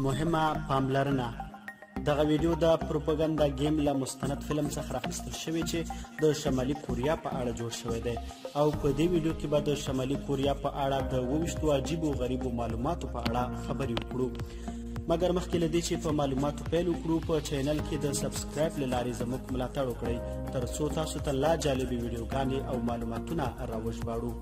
مهمه پاملرنه: دغه ویډیو د پروپاګاندا ګیم له مستند فلم څخه راخیستل شوې چې د شمالي کوریا په اړه جوړ شوی دی، او په دې ویډیو کې به د شمالي کوریا په اړه د 27 عجیبو غریبو معلوماتو په اړه خبرې وکړو. مګر مخکې له دې چې په معلوماتو پیل وکړو، په چینل کې د subscribe له لارې زموږ ملاتړ وکړئ ترڅو تاسو ته لا جالبې ویډیوګانې او معلوماتونه راوژباړو.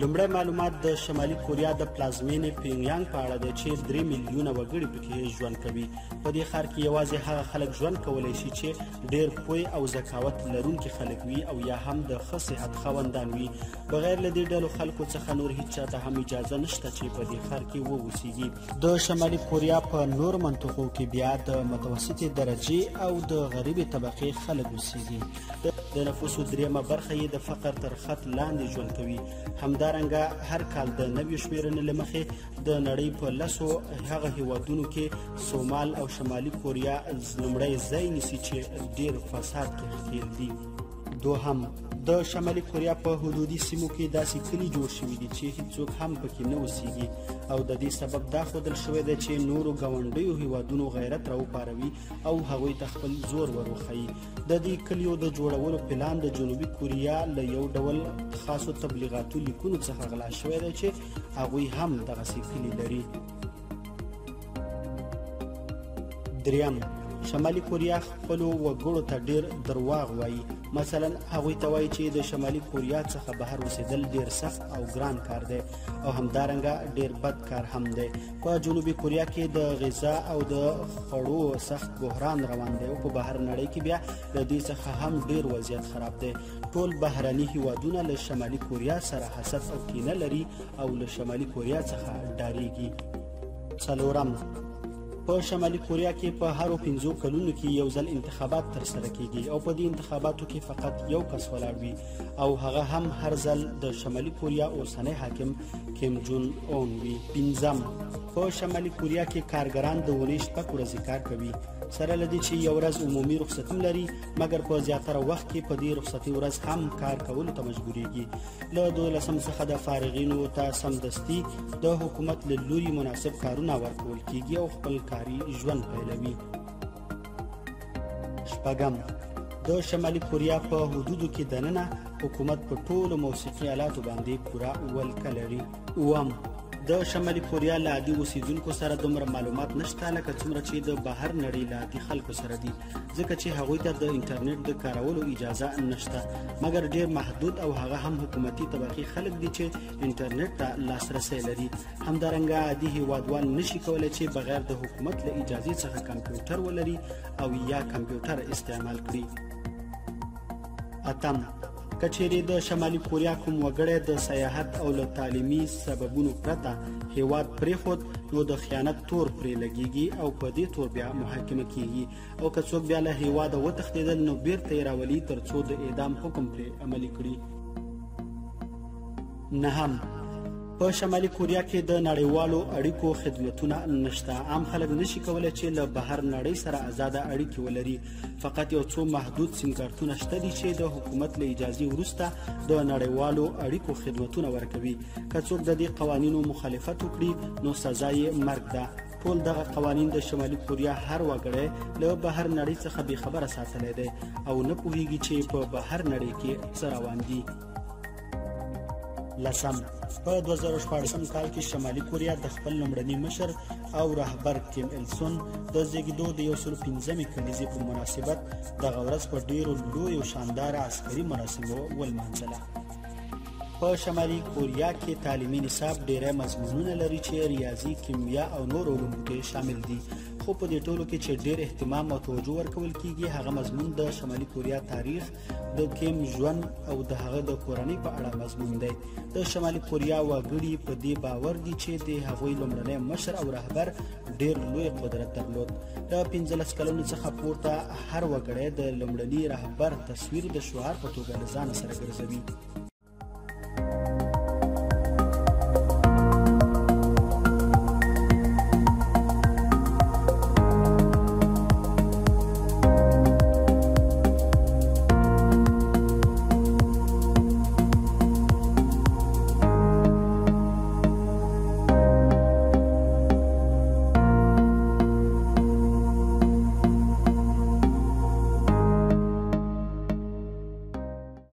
لومړی معلومات د شمالي کوریا د پلازمینې پیونګیانګ په اړه دی چې 3 میلیونه وګړي پکې ژوند کوي. په دې ښار کې یوازې هغه خلک ژوند کولی شي چې ډیر پوه او ذکاوت لرونکي خلک وي او یا هم د ښه صحت خاوندان وي. بغیر له دې ډلو خلکو څخه نور هیچا ته هم اجازه نشته چې په دې ښار کې واوسیږي. د شمالي کوریا په نورو منطقو کې بیا د متوسطې درجې او د غریبې طبقې خلک اوسیږي. د نفوسو دریمه برخه یې د فقر تر خط لاندې ژوند کوي. همدارنګه هر کال د نویو شمیرنې له مخې د نړۍ په 10 هغه هیوادونو کې سومال او شمالي کوریا لومړی ځای نیسي چې ډیر فساد کې ښکیل دي. دوهم، د شمالي کوریا په حدودي سیمو کې داسې کلي جوړ شوي دي چې هیڅوک هم پکې نه اوسیږي، او د دې سبب دا ښودل شوی دی چې نورو ګاونډیو هیوادونو غیرت راوپاروي او هغوی ته خپل زور وروښیي. د دې کلیو د جوړولو پلان د جنوبي کوریا له یو ډول خاصو تبلیغاتو لیکونو څخه غلا شوی دی چې هغوی هم دغسې کلي لري. دریم، شمالي کوریا خپلو وګړو ته ډیر درواغ وایي. مثلا هغوی ته وایي چې د شمالي کوریا څخه بهر اوسېدل ډیر سخت او ګران کار دی او همدارنګه ډیر بد کار هم دی. په جنوبي کوریا کې د غذا او د خوړو سخت بحران روان دی او په بهر نړۍ کې بیا له دې څخه هم ډیر وضعیت خراب دی. ټول بهرني هیوادونه له شمالي کوریا سره حسد او کینه لري او له شمالي کوریا څخه ډاریږي. څلورم، په شمالي کوریا کې په هرو 5 کلونو کې یو ځل انتخابات ترسره کیږي او په دې انتخاباتو کې فقط یو کس ولاړ وي او هغه هم هر ځل د شمالي کوریا اوسنی حاکم کیم جون اون وي. پنځم، په شمالي کوریا کې کارګران د اونۍ 6 ورځې کار کوي. سره له دې چې یو ورځ عمومي رخصتي هم لري، مګر په زیاتره وخت کې په دې رخصتي ورځ هم کار کولو ته مجبوریږي. له 12 څخه د فارغینو ته سمدستي د حکومت له لوري مناسب کارونه ورکول کیږي او خپل کاري ژوند پیلوي. شپږم، د شمالي کوریا په حدودو کې دننه حکومت په ټولو موسیقي آلاتو باندې پوره ولکه لري. اووم، د شمالي کوریا له عادي اوسیدونکو سره دومره معلومات نشته لکه څومره چې د بهر نړۍ له عادي خلکو سره دي، ځکه چې هغوی ته د انټرنیټ د کارولو اجازه نشته، مګر ډیر محدود او هغه هم حکومتي طبقې خلک دي چې انټرنیټ ته لاسرسی لري. همدارنګه عادي هیوادوال نشي کولی چې بغیر د حکومت له اجازې څخه کمپیوټر ولري او یا کمپیوټر استعمال کړي. اتم، که چیرې د شمالي کوریا کوم وګړی د سیاحت او له تعلیمي سببونو پرته هیواد پرېښود، نو د خیانت تور پرې لګیږي او په دې تور بیا محاکمه کیږي، او که څوک بیا له هیواده وتښتېدل نو بیرته یې راولي ترڅو د اعدام حکم پرې عملي کړي. نهم، په شمالي کوریا کې د نړیوالو اړیکو خدمتونه نشته. عام خلک نشي کولی چې له بهر نړۍ سره ازاده اړیکې ولري. فقط یو څو محدود سیم کارتونه شته دي چې د حکومت له اجازې وروسته د نړیوالو اړیکو خدمتونه ورکوي. که څوک د دې قوانینو مخالفت وکړي نو سزا یې مرګ ده. ټول دغه قوانین د شمالي کوریا هر وګړی له بهر نړۍ څخه بېخبره ساتلی دی او نه پوهیږي چې په بهر نړۍ کې څه روان دي. لسم، په 2016 کال کې شمالي کوریا د خپل لومړني مشر او رهبر کیم ایلسون د زیږېدو د 105 کلیزې په مناسبت دغه ورځ په ډیرو لویو شانداره عسکري مراسمو ولمانځله. په شمالي کوریا کې تعلیمي نصاب ډیری مضمونونه لري چې ریاضي، کیمیا او نور علوم کې شامل دي، خو په دې ټولو کې چې ډیر اهتمام او توجه ورکول کیږي هغه مضمون د شمالي کوریا تاریخ، د کیم ژوند او د هغه د کورنۍ په اړه مضمون دی. د شمالي کوریا وګړي په دې باور دي چې د هغوی لومړنی مشر او رهبر ډیر لوی قدرت درلود. له 15 کلونو څخه پورته هر وګړی د لومړني رهبر تصویر د شعار په توګه له ځانه سره ګرځوي.